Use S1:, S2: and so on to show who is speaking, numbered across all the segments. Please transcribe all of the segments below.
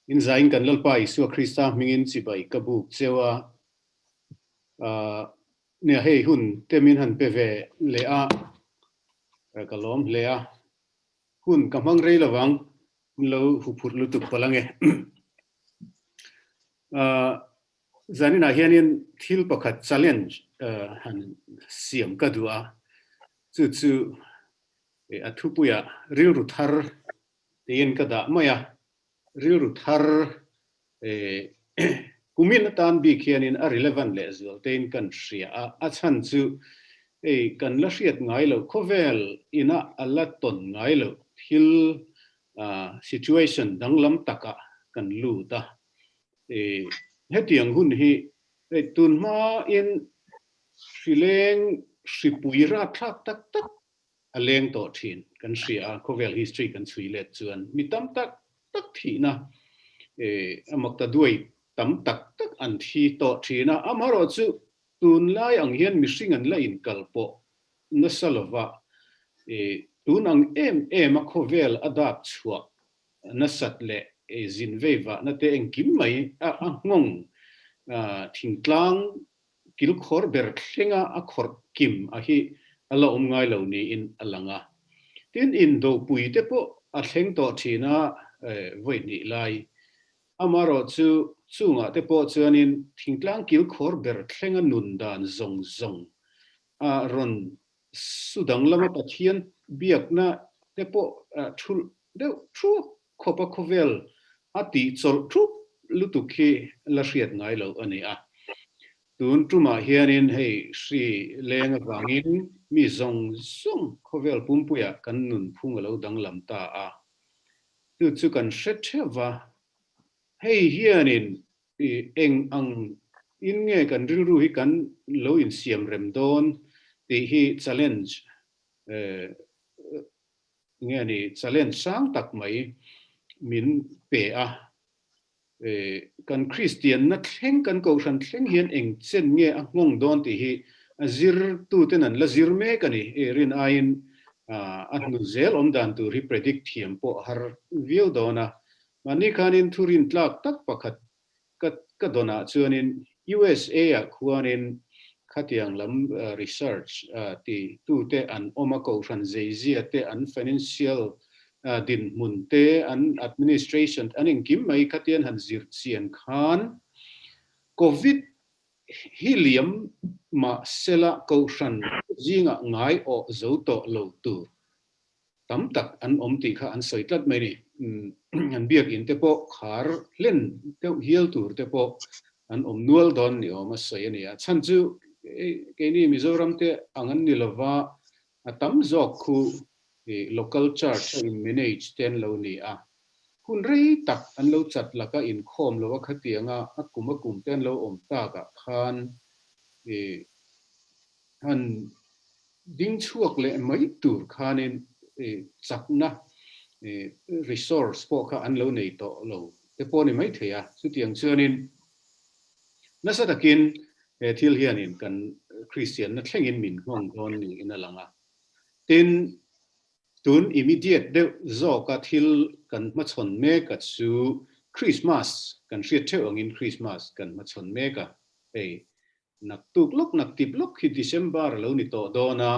S1: In zain kan Lalpa Isua Krista hmingin chibai ka buk cheu a, nia hei hun te min han pe ve leh a, ka lawm hle a, hun ka hmang rei lovang, hun lo huphurh lutuk palh ange. Zaninah hianin thil pakhat challenge han siam ka duh a, chu chu a thupuiah rilru thar tiin ka dah mai a, rilru thar kumin atan bik hianin a relevant leh zual tein kan hria a, a chhan chu hei kan la hriat ngai loh khawvel ina a la tawn ngai loh thil situation danglam takah kan lut a, hetiang hun hi hei tun hmain hrileng hripui rapthlak tak tak a leng tawh thin kan hria a, khawvel history kan chhui let chuan mi tam tak tak thihna a makta duai tam tak tak an thi tawh thin a, amaherawhchu tunlai ang hian mihring an la inkal pawh nasa lova tun ang em em a khawvel a dap chhuah nasat leh zin vei vahna te engkim mai a nghawng thingtlang kilkhawr ber thlenga a khawrh kim a hi a la awm ngai lo niin a lang a. Tin, indopui te pawh a thleng tawh thin a vawi hnih lai. Amaherawhchu chungah te pawh chuanin thingtlang kilkhawr ber thlenga nun dan zawng zawng a rawn Su danglama Pathian biakna te pawh thulh deuh thuak khawpa khawvel a tih chawlh thup lutuk hi la hriat ngai loh a ni a. Tun tumah hianin hei hri leng avangin mi zawng zawng khawvel pumpuiah kan nunphung a lo danglam ta a. Chu chu kan hre theuh va, hei hianin Eng ang in nge kan rilru hi kan lo insiam rem dawn tih hi challenge nge ni challenge sang tak mai min pe a. Kan Kristianna thleng kan kohhran thleng hian eng chen nge a nghawng dawn tih hi a zirtuten an la zir mek a ni. Rin aiin a hnu zel awm dan tur hi predict thiam pawh a har viau dawn a. Mahni khanin thurin tlak tak pakhat ka ka dawnah chuanin USA ah khuanin khatiang lam research ti tute an awm a, kohhran zeizia te, an financial dinhmun te, an administration an engkim mai khatian han zir chian khan Covid hi liam mah sela kohhran zingah ngai awh zo tawh lo tur tam tak an awm tih kha an sawi tlat mai ni. An biakinn te pawh khar hlen deuh hial tur te pawh an awm nual dawn ni awm a sawi a ni a. Chhan chu keini Mizoram te ang an ni lova, a tam zawk khu local church a in manage te an lo ni a. Hun rei tak an lo chat laka inkhawm lo a khatianga a kum a kum te an lo awm takah khan han ding chhuak leh mai tur khanin chakna resource pawh kha an lo nei tawh lo te pawh a ni mai thei a. Chutiang chuanin nasa takin he thil hianin kan Kristianna thlengin min nghawng dawn niin a lang a. Tin, tun immediate deuh zawka thil kan hmachhawn mek a chu Krismas kan hriat theuh angin Krismas kan hmachhawn mek a, hei Naktuk lawk naktip lawk hi December a lo ni tawh dawn a,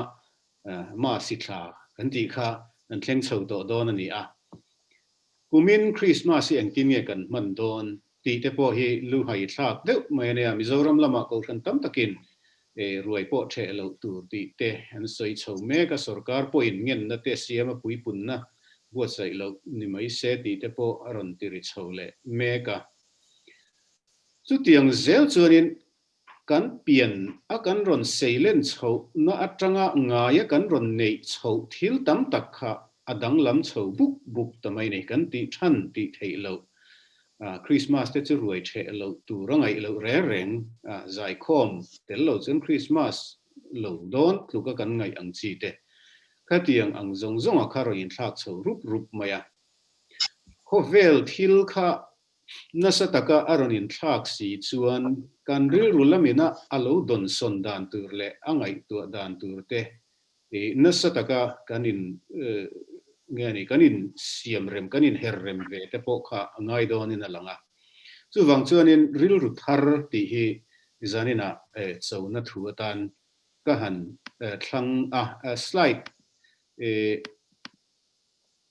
S1: Masi thla kan tih kha kan thleng chho tawh dawn a ni a. Kumin Christmas hi engtin nge kan hman dawn tih te pawh hi luhai thlak deuh mai a nia. Mizoram lamah kohhran tam takin ruai pawh ṭheh loh tur tih te an sawi chho mek a, sorkar pawhin ngenna te siam a puipunna buatsaih loh ni mai se tih te pawh a rawn ti ri chho leh mek a. Chutiang zel chuanin kan pian a kan rawn seilen chhohna atanga ngaia kan rawn neih chhoh thil tam tak kha a danglam chho buk buk ta mai ni. Kan tih than tih theih loh, Krismas te chu ruai ṭheh loh tur a ngaih loh reng reng, zaikhawm tel lo chuan Krismas lo dawn tluka kan ngaih ang chi te khatiang ang zawng zawnga kha rawn inthlak chho rup rup mai a. Khawvel thil kha Nasa taka a rawn inthlak si chuan kan rilru lamina a lo dawnsawn dan tur leh a ngaihtuah dan tur te nasa taka kan in nge ni kan in siam rem kan in her rem ve te pawh kha a ngai dawnin a lang a. Chuvang chuanin rilru thar tih hi zaninah chona thu atan ka han thlang a, slide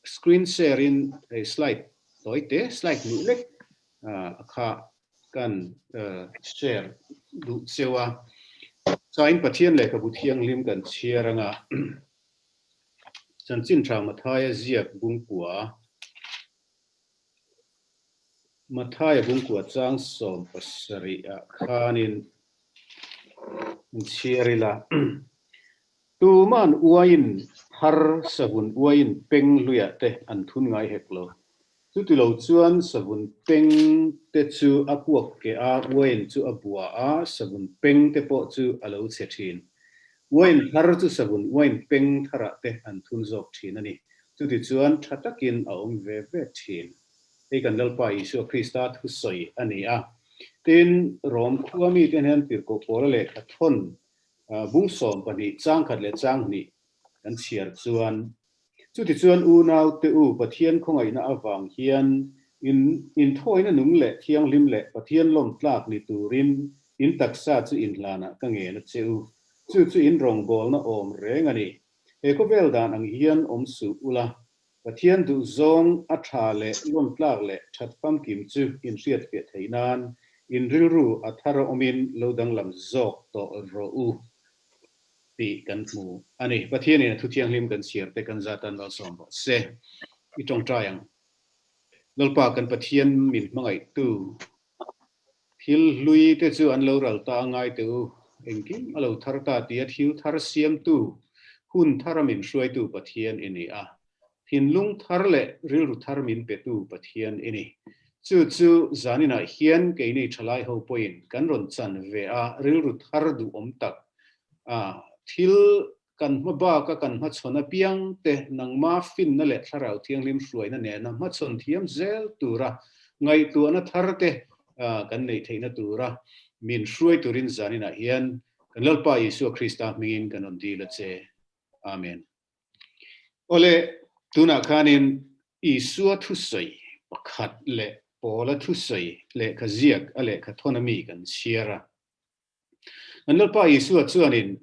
S1: screen share in hei slide tawi te slide hnih lek kha kan share duh cheu a. Chain Pathian lehkhabu thianghlim kan chhiar anga chanchin tha Mathaia ziak bungkua Mathaia bungkua chang 70 ah khanin in chhiar ila. Tuman uaiin thar savun uaiin peng hluiah te an thun ngai hek lo. Chutilo chuan savun peng te chu a puak keh a, uaiin chu a bua a, savun peng te pawh chu a lo chhe thin. Uaiin thar chu savun uaiin peng tharah te an thun zawk thin a ni. Chutichuan tha takin a awm ve ve thin. Hei kan Lalpa Isua Krista thusawi a ni a. Tin, Rom khua mite hian Tirhkoh Paula lehkha thawn bung 12 chang khat leh chang hnih kan chhiar chuan, Chutichuan unaute u Pathian khawngaihna avang hian in inthawina nung leh thianghlim leh Pathian lawmtlak ni turin in taksa chu inhlanah ka ngen a che u. Chu chu in rawngbawlna awm reng a ni. He khawvel dan ang hian awm suh ula, Pathian duhzawng a tha leh lawmtlak leh that famkim chu inhriatfiah theih nan in rilru a thar a awmin lo danglam zawk tawh rawh u tih kan hmu a ni. Pathianin a thu thianghlim kan chhiar te kan zat an malsawm rawh se. I tawngtai ang. Lalpa kan Pathian min hmangaihtu Thil hlui te chu an lo ral ta a ngai teh u, engkim a lo thar ta tia thil thar siamtu, hun thara min hruaitu Pathian i ni a. Thinlung thar leh rilru thar min petu Pathian i ni. Chu chu zaninah hian keini thalai ho pawhin kan rawn chan ve a, rilru thar duhawm tak a thil Kan hma baka kan hmachhawn apiang te nangma finna leh thlarau thianghlim hruaina nena hmachhawn thiam zel tura ngaihtuahna thar te kan neih theihna tura min hruai turin zaninah hian kan Lalpa Isua Krista hmingin kan rawn dil a che. Amen. Awle, tunah khanin Isua thusawi pakhat leh Paula thusawi lehkha ziak a lehkha thawn ami kan chhiar a. An Lalpa Isua chuanin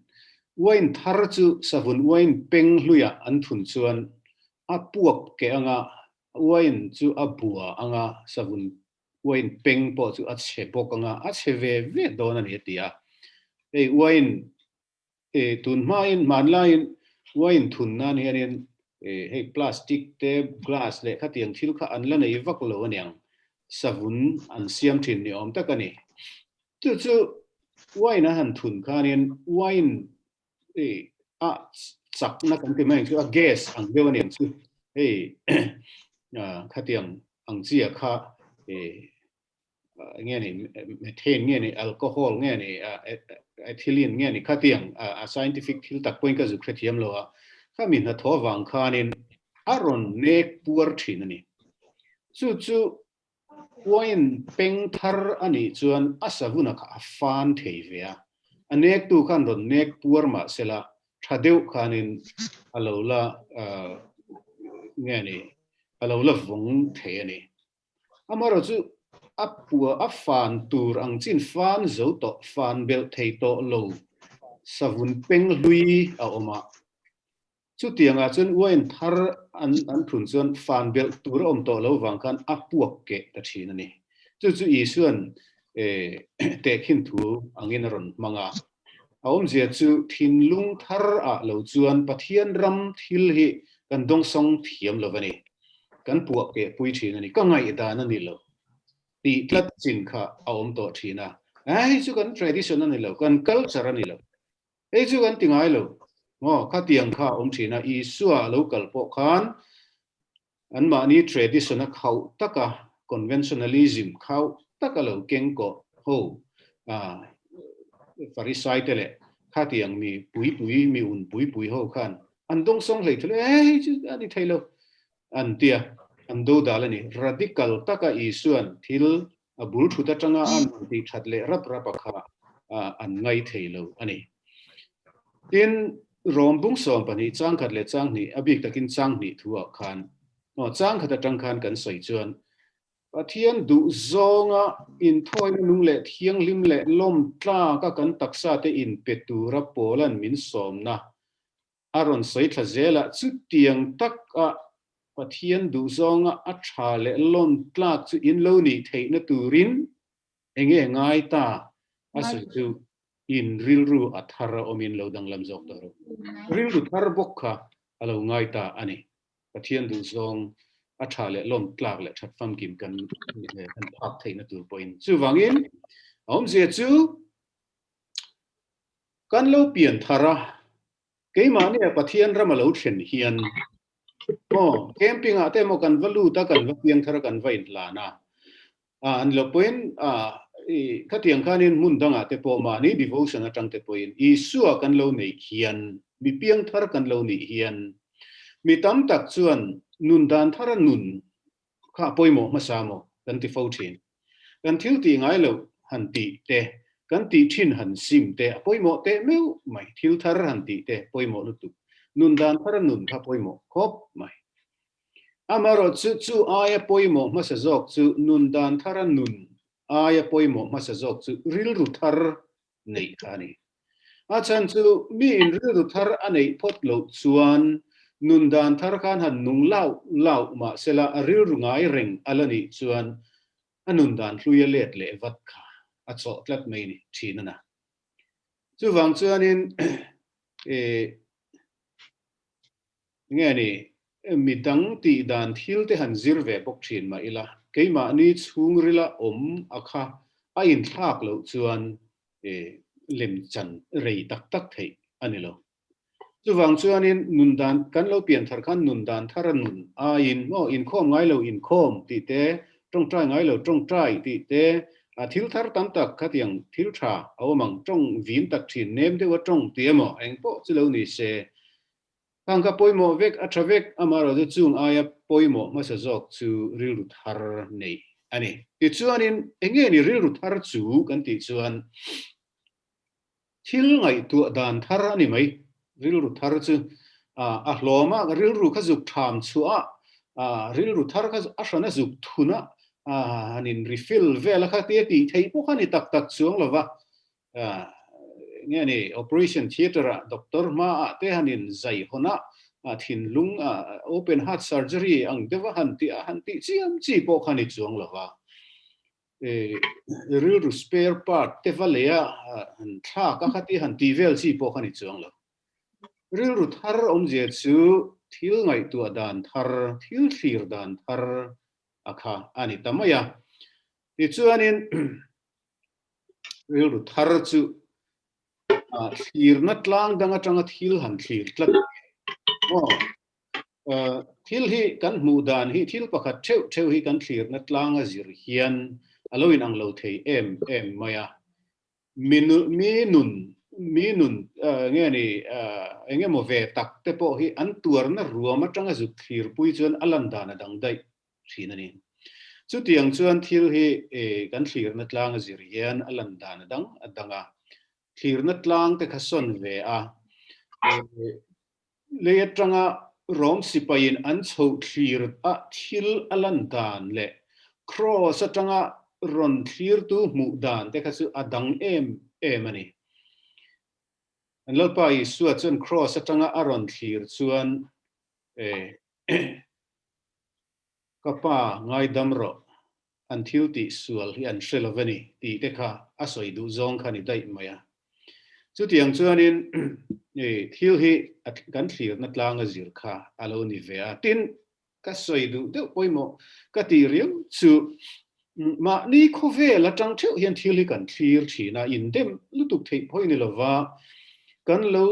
S1: uain thar chu savun uain peng hluiah an thun chuan a puak keh anga, uain chu a bua anga, savun uain peng pawh chu a chhe bawk anga, a chhe ve ve dawn a ni a ti a. Hei uain E tun hmain hmanlaiin uain thun nan hianin e hei plastic te glass leh khatiang thil kha an la nei vak lo aniang savun an siam thin ni awm tak a ni. Chu chu uain a han thun khanin uain e a chakna kan ti mai ang chu a gas ang deuh aniang chu hei khatiang ang chi ah kha e nge ni methane nge ni alcohol nge ni ethylene nge ni khatiang a scientific thil tak pawhin ka zuk hrethiam lo a khami hnathawh avang khanin a rawn nek puar thin a ni chu chu uain peng thar a nih chuan a savuna kha a fan thei ve a a nektu khan rawn nek puar mah sela tha deuh khanin a lo la nge ni a lo la vawng thei a ni. Amaherawh chu a pua a fan tur ang chin fan zo tawh, fan belh thei tawh lo savun peng hlui a awm a. Chutiangah chuan uain thar an an thun chuan fan belh tur a awm tawh lo vang khan a puak keh ta thin a ni. Chu chu Isuan tehkhin thu angin a rawn hmang a. A awmzia chu thinlung thar ah lo chuan Pathian ram thil hi kan dawngsawng thiam lo a ni. Kan puah keh pui thin a ni. Ka ngaihdan a ni lo tih tlat chin kha a awm tawh thin a. Hei chu kan tradition a ni lo, kan culture a ni lo. Hei chu kan ti ngai lo. Maw khatiang kha a awm thin a. Isua a lo kal pawh khan Anmahni tradition a khauh taka conventionalism khauh taka lo keng kawh ho Pharisai te leh khatiang mi pui pui mi un pui pui ho khan an dawngsawng hlei thul e hei chu a ni thei lo an tia an dodal a ni. Radical taka Isuan thil a bul thut atanga an rawn tih that leh rap rap a kha an ngai thei lo a ni. Tin, Rom bung 12 chang khat leh chang hnih, a bik takin chang hnih thu-ah khan, aw, chang khat atang khan kan sawi chuan, Pathian duh zawnga inthawina nung leh thianghlim leh lawm tlaka kan taksa te inpe tura Paula'n min sawmna a rawn sawi thla zel a, chutiang taka Pathian duh zawnga a tha leh lawm tlak chu in lo nih theihna turin enge ngai ta a sawi chu in rilru a thar a awmin lo danglam zawk tawh rawh. Rilru thar bawk kha a lo ngai ta a ni. Pathian duh zawng a tha leh lawm tlak leh that famkim kan kan phak theihna tur pawhin. Chuvangin a awmzia chu kan lo pian thar a, Keimahnia Pathian ram a lo thlen hian maw camping ah te emaw kan va lut a, kan va piang thar a, kan va inhlan a, an lo pawhin i khatiang khanin hmun dangah te pawh mahni devotion atang te pawhin Isua kan lo neih hian, mi piang thar kan lo nih hian mi tam tak chuan nun dan thara nun kha a pawimawh hmasa maw kan ti fo thin. Kan thil tih ngai loh han tih te, kan tih thin han sim te a pawimawh teh meuh mai, thil thar han tih te pawimawh lutuk, nun dan thara nun kha pawimawh khawp mai. Amaherawh chu chu aia pawimawh hmasa zawk chu nun dan thara nun aia pawimawh hmasa zawk chu rilru thar neih kha a ni. A chhan chu mi in rilru thar a neih phawt loh chuan nun dan thar khan han nung lauh lauh mahsela a rilru ngai reng a la nih chuan a nun dan hlui a let leh vat kha a chawh tlat mai ni thin a na. Chuvang chuanin Nge ni, mi dang tih dan thil te han zir ve bawk thin mah ila, keimahni chhungrila awm a kha a inthlak loh chuan lem chan rei tak tak theih a ni lo. Chuvang chuanin nun dan, kan lo pian thar khan nun dan thar a nun aiin maw inkhawm ngai lo inkhawm tih te, tawngtai ngai lo tawngtai tih te, a thil thar tam tak khatiang thil tha a awm ang, tawng vin tak thin nem deuha tawng tih emaw engpawh chu lo ni se, Tangka pawimawh vek a tha vek, amaherawhchu chung aia pawimawh hmasa zawk chu rilru thar neih a ni. Tichuanin, enge ni rilru thar chu kan tih chuan thil ngaihtuah dan thar a ni mai. Rilru thar chu a hlawm a, rilru kha zuk tham chhuah a, rilru thar kha a hran a zuk thun a, han in refill vel a kha tia tih theih pawh kha ni tak tak chuang lova. Nge ni operation theatre ah doctor hma ah te han in zai hawn a, thinlung open heart surgery ang deuh a han tih a han tih chiam chi pawh kha ni chuang lo va. Rilru spare part te va lei a han thlak a khati han tih vel chi pawh kha ni chuang lo. Rilru thar awmzia chu thil ngaihtuah dan thar, thil thlir dan thar a kha a ni ta mai a. Tichuanin rilru thar chu thlirna tlang dang atanga thil han thlir tlat aw thil hi kan hmuh dan hi thil pakhat theuh theuh hi kan thlirna tlang a zir hian a lo in ang lo thei em em mai a mi mi nun mi nun nge ni engemaw ve tak te pawh hi an tuarna ruam atanga zuk thlirpui chuan a lan dan a dang daih thin a ni. Chutiang chuan thil hi kan thlirna tlang a zir hian a lan dan a dang a dang a, thlirna tlang te kha sawn ve a, lei atanga Rom sipaiin an chhoh thlir a thil a lan dan leh Kraws atanga rawn thlirtu hmuh dan te kha chu a dang em em a ni. An Lalpa Isua chuan Kraws atanga a rawn thlir chuan Ka pa ngaidam rawh, an thil tih sual hi an hre lo ve ni tih te kha a sawi duh zawng kha ni daih mai a. Chutiang chuanin thil hi kan thlirna tlanga zir kha a lo ni ve a. Tin, ka sawi duh deuh pawimawh ka tih riau chu mahni khawvel atang theuh hian thil hi kan thlir thin a, indem lutuk theih pawh hi ni lova kan lo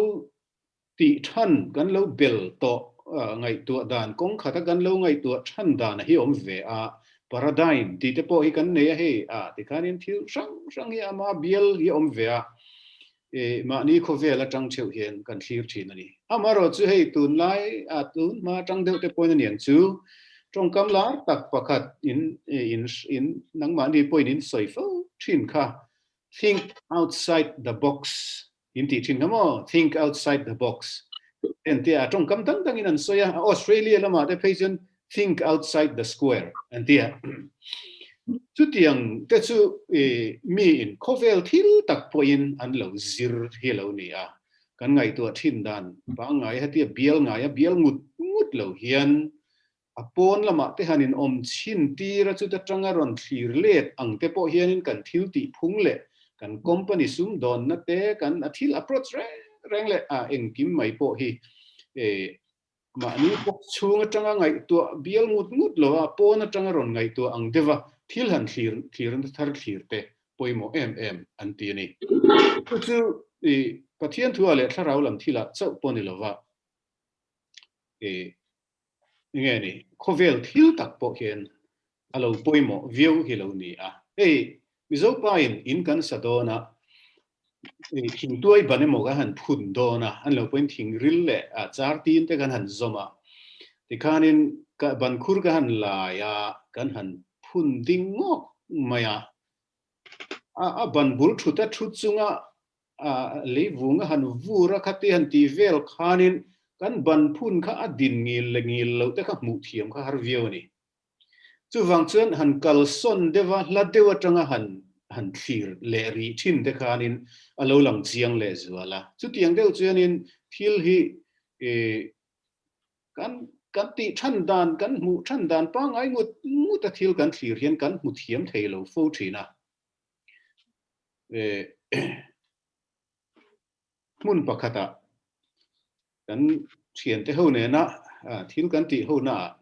S1: Tih than kan lo bel tawh ngaihtuah dan kawng khata kan lo ngaihtuah than dan a hi awm ve a, paradigm tih te pawh hi kan nei a hei a tikhanin thil hrang hrang hi ama bial hi a awm ve a, e mahni khawvel atang theuh hian kan thlir thin a ni. Amaherawh chu hei tunlai a tun hma atang deuh te pawhin a niang chu tawngkam lar tak pakhat in in in nangmahni pawhin in sawi fo thin kha think outside the box. In tih thin kha maw? Think outside the box. Entia a tawngkam dang dangin an sawi a, Australia lamah te phei chuan think outside the square an ti a. Chutiang te chu miin khawvel thil tak pawhin an lo zir hi a lo ni a. Kan ngaihtuah thin dan pangngai hetia bial ngai a bial ngut ngut lo hian A pawn lamah te han in awm chhin tir a chuta tanga rawn thlir let ang te pawh hianin kan thil tih phung leh kan company sumdawnna te kan a thil approach reng reng leh a engkim mai pawh hi mahni box chhung atanga ngaihtuah bial ngut ngut lo a pawn atanga rawn ngaihtuah ang deuh a thil han thlir thlirna thar thlir te pawimawh em em an ti a ni. Chu chu Pathian thua leh thlarau lam thilah chauh pawh ni lova Enge ni, khawvel thil tak pawh hian a lo pawimawh viau hi lo ni a. Hei, Mizo pain in kan sa dawn a, thingtuai ban emaw kan han phun dawn a, an lo pawhin thingril leh char tin te kan han zawm a, tikhanin ban khur kan han lai a, kan han phun ding ngawk mai a. A ban bul thut a thut chunga a leivung a han vur a khati han tih vel khanin kan ban phun kha a din ngil leh ngil loh te kha hmuh thiam kha har viau a ni. Chuvang chuan han kalsawn deuh a, hla deuh atanga han han thlir leh rih thin te khanin a lo lang chiang leh zual a. Chutiang deuh chuanin thil hi kan kan tih than dan, kan hmuh than dan pangngai ngut ngut a thil kan thlir hian kan hmu thiam thei lo fo thin a. Hmun pakhatah kan thiante ho nena thil kan tih ho naah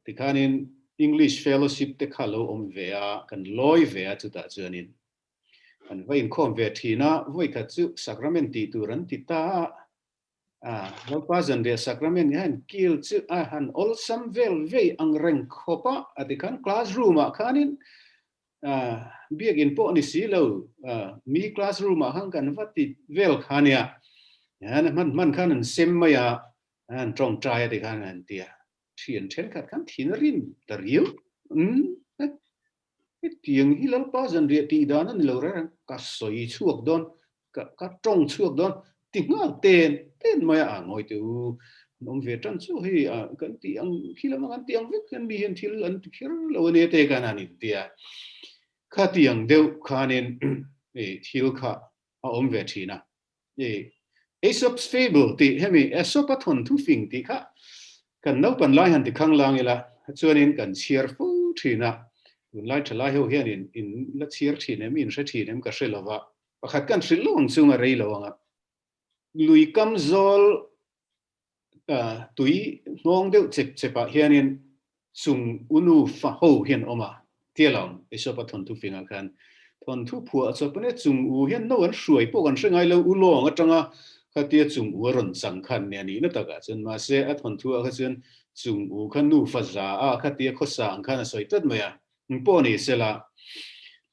S1: tikhanin English Fellowship te kha lo awm ve a, kan lawi ve a chutah chuanin an va inkhawm ve thin a, vawikhat chu sacrament tih tur an ti ta a, Lalpa zanriah sacrament hian kil chu a han awlsam vel vei ang reng khawp a, a ti khan classroom ah khanin biakin pawh ni si lo mi classroom ah khan kan va ti vel kha nia, hian hman hman khan an sem mai a, an tawngtai a ti khan an ti a, thian thenkhat khan thin a rim ta riau. Hetiang hi Lalpa zanriah tih dan a ni lo reng reng, ka sawi chhuak dawn, ka ka tawng chhuak dawn ti nghal ten ten mai a, ngawi teh u, an awm ve tan chu hei a kan tih ang khi lama kan tih ang vek hian mi hian thil an ti kher lo a nia te khan han inti a, khatiang deuh khanin thil kha a awm ve thin a. Aesop's Fable tih hemi Aesop-a thawnthu fing tih kha kan naupan lai han ti khang lang ila chuanin kan chhiar fo thin a, tunlai thalai ho hian in in la chhiar thin em, in hre thin em ka hre lo va, pakhat kan hrilh lo ang chung a rei lo ang a. Lui kam zawl tui hnawng deuh chep chepah hianin chung unu fa ho hian awm a, tia lo ang Aesop-a thawnthu fingah khan thawnthu phuah chawp ania chung u hian no an hruai pawh kan hre ngai lo, u lawng atanga khatia chung u a rawn chang khan nia nihna takah chuan mahse a thawnthu ah kha chuan chung u kha nu fa za a khatia khawsa ang khan a sawi tlat mai a, eng pawh ni sela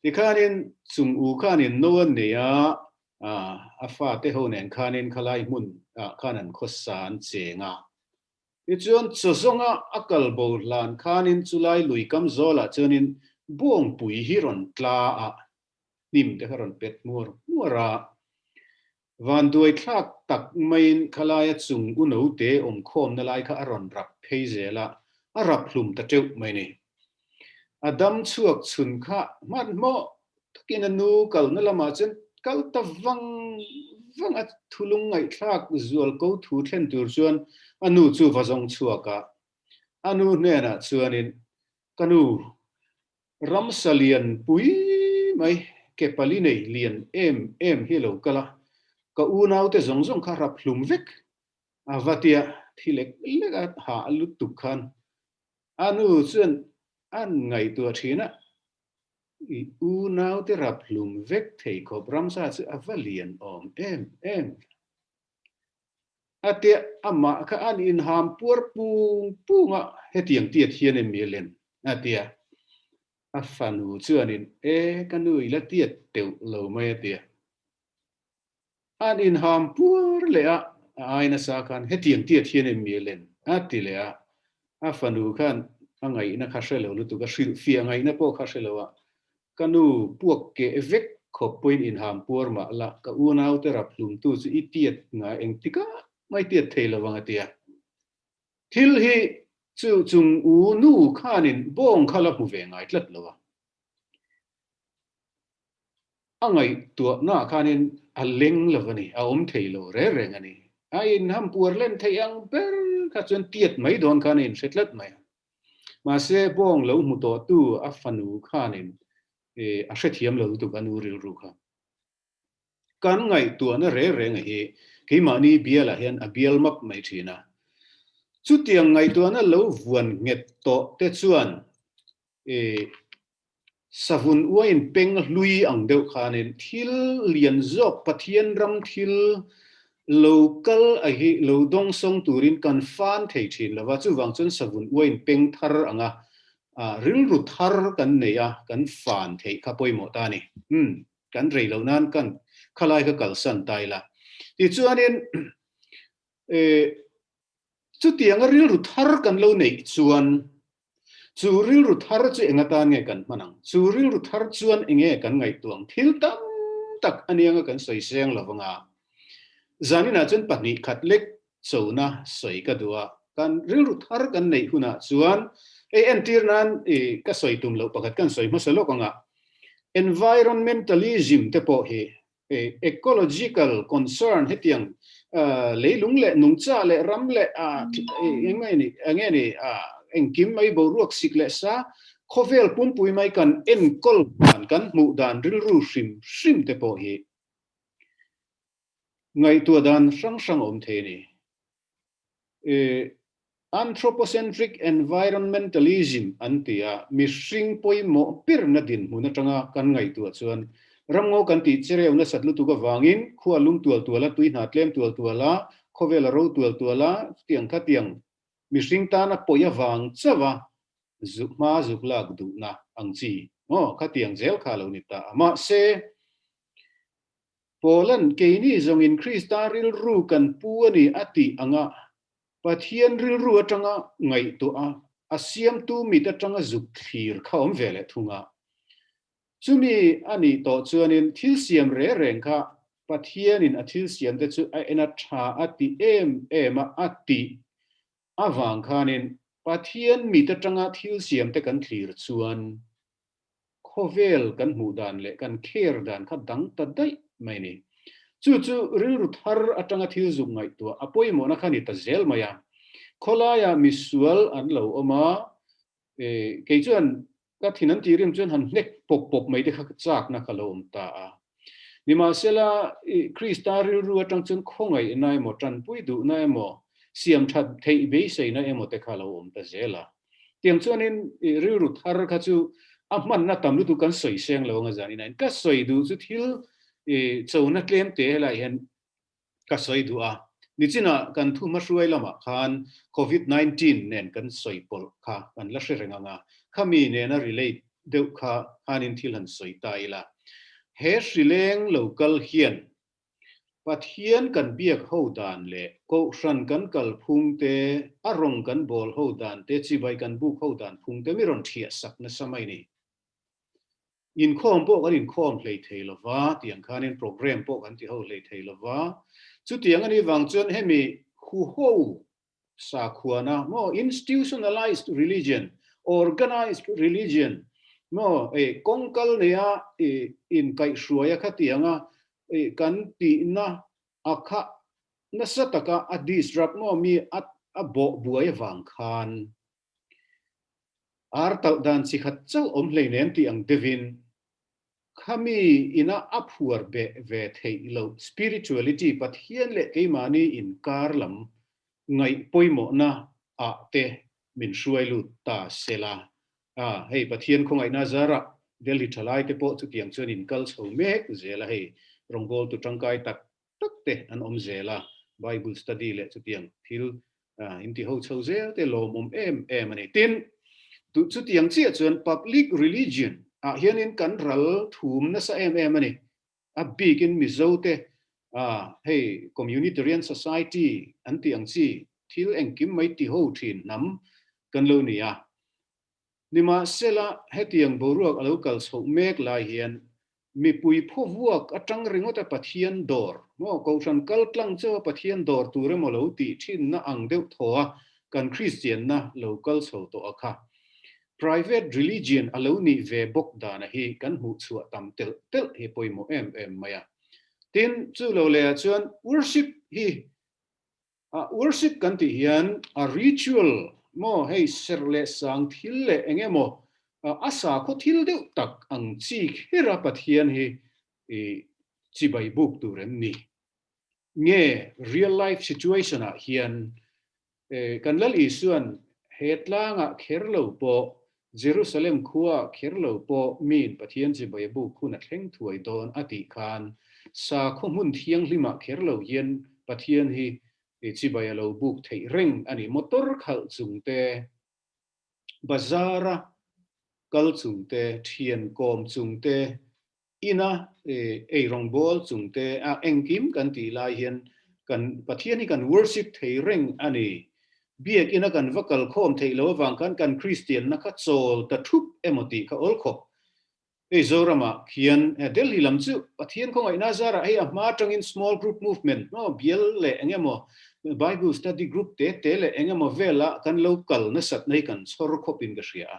S1: tikhanin chung u khanin no an nei a, A fate ho nen khanin khalai hmun ah khan an khawsa an cheng a. Tichuan chaw zawnga a kal bo hlan khanin chulai lui kam zawlah chuanin Bawngpui hi rawn tla a, hnim te kha rawn pet hmuar hmuar a. Vanduai thlak tak maiin khalaia chung u note awmkhawmna lai kha a rawn rap phei zel a, a rap hlum ta teuh mai ni. A dam chhuak chhun kha hmanhmawh takin a nu kalna lamah chuan kal ta vang vang a, thulung ngaihthlak zual ko thu thlen tur chuan a nu chu va zawng chhuak a. A nu hnenah chuanin, Ka nu, ramsa lian pui mai, ke pali nei lian em em hi a lo kal a, ka unaute zawng zawng kha rap hlum vek a va tia thi lek lek a hah lutuk khan a nu chuan an ngaihtuah thin a, I unaute rap hlum vek thei khawp ramsa chu a va lian awm em em. A tia amah kha an inham puar pung pung a, hetiang tiat hian em mi a len? A tia. A fanu chuanin, E, ka nu i la tiat teuh lo mai a tia. An inham puar leh a, a ai nasa khan hetiang tiat hian em mi a len? A ti leh a, a fanu khan a ngaihna kha hre lo lutuk a, hrilhfiah ngaihna pawh kha hre lo a, ka nu puak keh vek khawp pawhin inham puar mah la, ka unaute rap hlumtu chu i tiat ngai engtikah mai tiat thei lo vang a ti a. Thil hi chu chung u nu khanin bawng kha la hmu ve ngai tlat lo a. A ngaihtuahnaah khanin a leng lo a ni, a awm thei lo reng reng a ni. A inham puar len theih ang ber kha chuan tiat mai dawn khan a inhre tlat mai a. Mahse, bawng lo hmu tawhtu a fanu khanin a hrethiam lo lutuk a nu rilru kha. Kan ngaihtuahna reng reng a hi keimahni bialah hian a bial map mai thin a. Chutiang ngaihtuahna lo vuan nghet tawh te chuan Savun uaiin peng hlui ang deuh khanin thil lian zawk Pathian ram thil lo kal a hi lo dawngsawng turin kan fan thei thin lo va, chuvang chuan savun uaiin peng thar anga rilru thar kan nei a, kan fan theih kha pawimawh ta a ni. Umm, kan rei loh nan kan khalai kha kalsan ta ila. Tichuanin chutianga rilru thar kan lo neih chuan Chu rilru thar chu eng atan nge kan hman ang? Chu rilru thar chuan eng nge kan ngaihtuah ang? Thil tam tak a nianga kan sawi seng lo vanga. Zaninah chuan pahnih khat lek chona sawi ka duh a, kan rilru thar kan neih hunah chuan hei entir nan i ka sawi tum loh pakhat kan sawi hmasa lawk anga environmentalism te pawh hi Ecological concern hetiang leilung leh nungcha leh ram leh eng nge ni engkim mai boruak sik leh sa khawvel pumpui mai kan enkawl dan kan hmuh dan rilru hrim hrim te pawh hi ngaihtuah dan hrang hrang a awm thei a ni. Anthropocentric environmentalism an ti a, mihring pawimawh berna dinhmun atanga kan ngaihtuah chuan ramngaw kan tih chereu nasat lutuk avangin khua lum tual tual a, tui hna tlem tual tual a, khawvel a ro tual tual a, chutiang khatiang mihring tana pawi avang chauh a zuk hma zuk lak duhna ang chi maw khatiang zel kha a lo ni ta a. Mahse, Paula'n keini zawngin Krista rilru kan pu a ni a tih anga Pathian rilru atanga ngaihtuah a, a siamtu mit atanga zuk thlir kha awm ve leh thung a. Chumi a nih tawh chuanin thil siam reng reng kha Pathianin a thil siamte chu a en a tha a ti em em a, a tih avang khanin Pathian mit atanga thil siamte kan thlir chuan Khawvel kan hmuh dan leh kan care dan kha dang ta daih mai ni. Chu chu rilru thar atanga thil zuk ngaihtuah a pawimawhna kha ni ta zel mai a. Khawlaiah misual an lo awm a, kei chuan ka thin an tih rim chuan han hnek pawp pawp mai te kha chakna kha lo awm ta a. Nimahsela, Krista rilru atang chuan khawngaihna emaw, tanpui duhna emaw, siam that theih beiseina emaw te kha a lo awm ta zel a. Tiang chuanin rilru thar kha chu a hmanna tam lutuk kan sawi seng lo anga zanin ain ka sawi duh chu thil chona tlem te helaiah hian Ka sawi duh a, nichinah kan thu hmahruai lamah khan Covid 19 nen kan sawi pawlh kha kan la hre reng ang a, khami nena relate deuh kha khanin thil han sawi ta ila. He hrileng lo kal hian Pathian kan biak ho dan leh Kohhran kan kal phung te, a rawng kan bawl ho dan te, chibai kan buk ho dan phung te mi rawn thiah sak nasa mai ni. Inkhawm pawh kan inkhawm hlei thei lo va, tiang khanin programme pawh kan ti ho hlei thei lo va. Chutiang a nih vang chuan hemi huho sakhuana maw institutionalized religion, organized religion maw eh kawngkal neia eh inkaihhruaia khatianga eh kan tihna a kha nasa taka a disrupt maw mi a a bawh buai avang khan Ar talh dan chi khat chauh awm hleinem tih ang deuhin khami ina a phuar beh ve theih loh spirituality Pathian leh keimahni inkar lam ngaih pawimawhna ah te min hruai lut ta sela. A, hei Pathian khawngaihna zarah Delhi thalai te pawh chutiang chuan in kal chho mek zel a hei rawngbawltu tangkai tak tak te an awm zel a, Bible study leh chutiang thil in ti ho chho zel te lawmawm em em a ni. Tin, chutiang chiah chuan public religion ah hianin kan ral thum nasa em em a ni. A bikin Mizo te hei communitarian society an tih ang chi thil engkim mai ti ho thin hnam kan lo ni a. Nimahsela hetiang boruak a lo kal chhoh mek lai hian. Mipui phawvuak atang ringawt a Pathian dawr maw Kohhran kal tlang chauh a Pathian dawr tur emaw lo tih thinna ang deuh thaw a kan Kristianna lo kal chho tawh a kha. Private religion a lo nih ve bawk dana hi kan hmuh chhuah tam telh telh hi pawimawh em em mai a. Tin, chu lo leh ah chuan worship hi A worship kan tih hian a ritual maw hei serh leh sang thil leh eng emaw a sakhaw thil deuh tak ang chi kher a Pathian hi chibai buk tur em ni? Nge real life situation ah hian kan Lal Isuan he tlangah kher lo pawh Jerusalem khua kher lo pawh miin Pathian chibai a buk hun a thleng thuai dawn a tih khan sakhaw hmun thianghlimah kher lo hian Pathian hi chibai a lo buk theih reng a ni. Motor khalh chung te, bazar-a kal chung te, thian kawm chung te, Ina ei rawngbâwl chung te a engkim kan tih lai hian kan Pathian hi kan worship thei reng a ni. Biakina kan va kal khawm theih lo avang khan kan Kristianna kha chawl ta thup emaw tih kha awl khawp. Hei Zoramah khian Delhi lam chu Pathian khawngaihna zarah hei a hma atangin small group movement maw bial leh eng emaw Bible study group te te leh eng emaw vela kan lo kal nasatna hi kan chhawr khawpin ka hria a.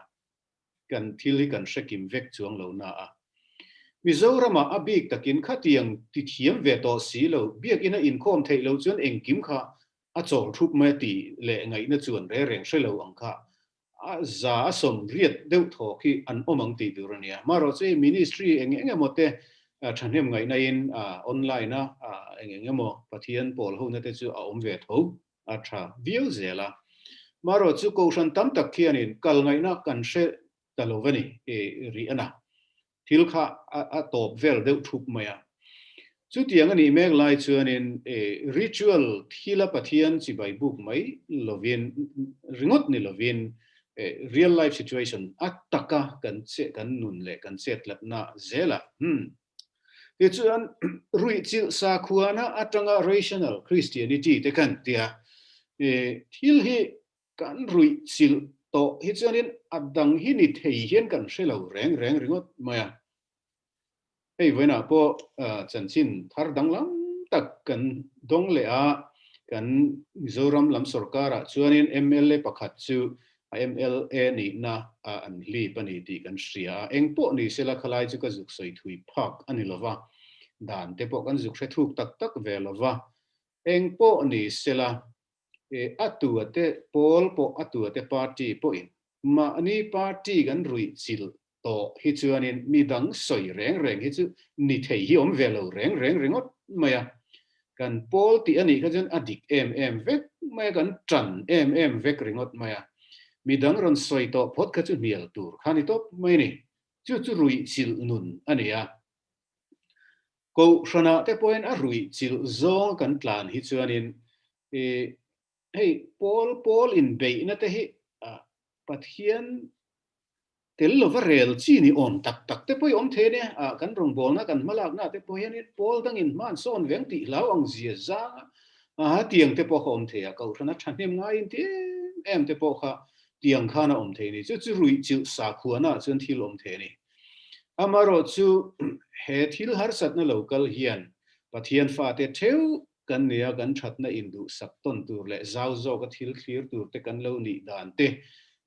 S1: Kan thil hi kan hre kim vek chuang lo na a. Mizoramah a bik takin khatiang ti thiam ve tawh si lo, biakina inkhawm theih loh chuan engkim kha a chawl thup mai a tih leh ngaihna chuan re reng hre lo ang kha a za a sawm riat deuh thaw khi an awm ang tih tur a nia. Marawh chu hei ministry eng eng emaw te thahnem ngaihna in online a eng eng emaw Pathian pawl hona te chu a awm ve tho. A tha viau zel a. Marawh chu Kohhran tam tak khianin kal ngaihna kan hre ta lo va ni rih a na. Thil kha a tawp vel deuh thup mai a. Chutiang a nih mek lai chuanin ritual thila Pathian chibai buk mai lovin ringawt ni lovin real life situation a taka kan kan nun leh kan chettlatna zelah Tichuan, ruihchilh sakhuana atanga rational Christianity te kan tia, thil hi kan ruihchilh tawh hi chuanin a dang hi ni thei hian kan hre lo reng reng ringawt mai a. Hei vawiinah pawh chanchin thar danglam tak kan dawng leh a, kan Mizoram lam sorkarah chuanin mla pakhat chu A mla nihna a an hlip a ni tih kan hria a, eng pawh ni sela khalai chu ka zuk sawi thui phak a ni lova, dan te pawh kan zuk hre thuk tak tak ve lova, eng pawh ni sela e a tua te pawl pawh a tua te party pawhin mahni party kan ruih chilh tawh hi chuanin mi dang sawi reng reng hi chu ni thei hi awm ve lo reng reng ringawt mai a. Kan pawl tih a nih kha chuan a dik em em vek mai a, kan tan em em vek ringawt mai a. Mi dang rawn sawi tawh phawt kha chu hnial tur kha ni tawp mai a ni. Chu chu ruih chilh nun a ni a. Kohhranah te pawhin a ruih chilh zawng kan tlan hi chuanin hei pawl pawl inbeihna te hi Pathian Tel lova rel chi ni awm tak tak te pawh i awm thei a nia, ah kan rawngbawlna kan hmalakna te pawh hian pawl dangin hma an sawn veng tih hlau ang zia zang a, aha tiang te pawh kha awm thei a, kohhran a thahnem ngaiin ti em em te pawh kha tiang khan a awm thei a ni, chu chu ruih chilh sakhuana ah chuan thil awm thei a ni. Amaherawh chu he thil harsatna lo kal hian Pathian fate theuh kan nia kan thatna induhsak tawn tur leh zau zawka thil thlir tur te kan lo nih dan te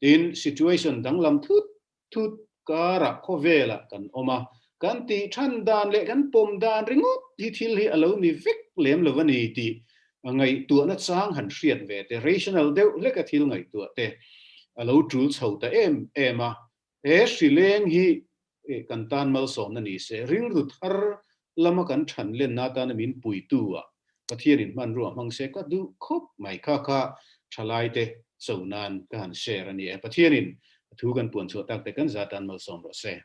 S1: tin situation danglam thut thut karah khawvelah kan awm a, kan tih than dan leh kan pawm dan ringawt hi thil hi a lo ni vek lem lo a ni tih ngaihtuahna chang han hriat ve te, rational deuh hleka thil ngaihtuah te a lo tul chho ta em em a, he hrileng hi kan tan malsawmna ni se, rilru thar lama kan than lenna atana min puitu ah Pathianin hmanrua hmang se ka duh khawp mai. Kha kha thalaite cho nan ka han share a ni e. Pathianin thu kan puan chhuah tak te kan za tan malsawm rawh se.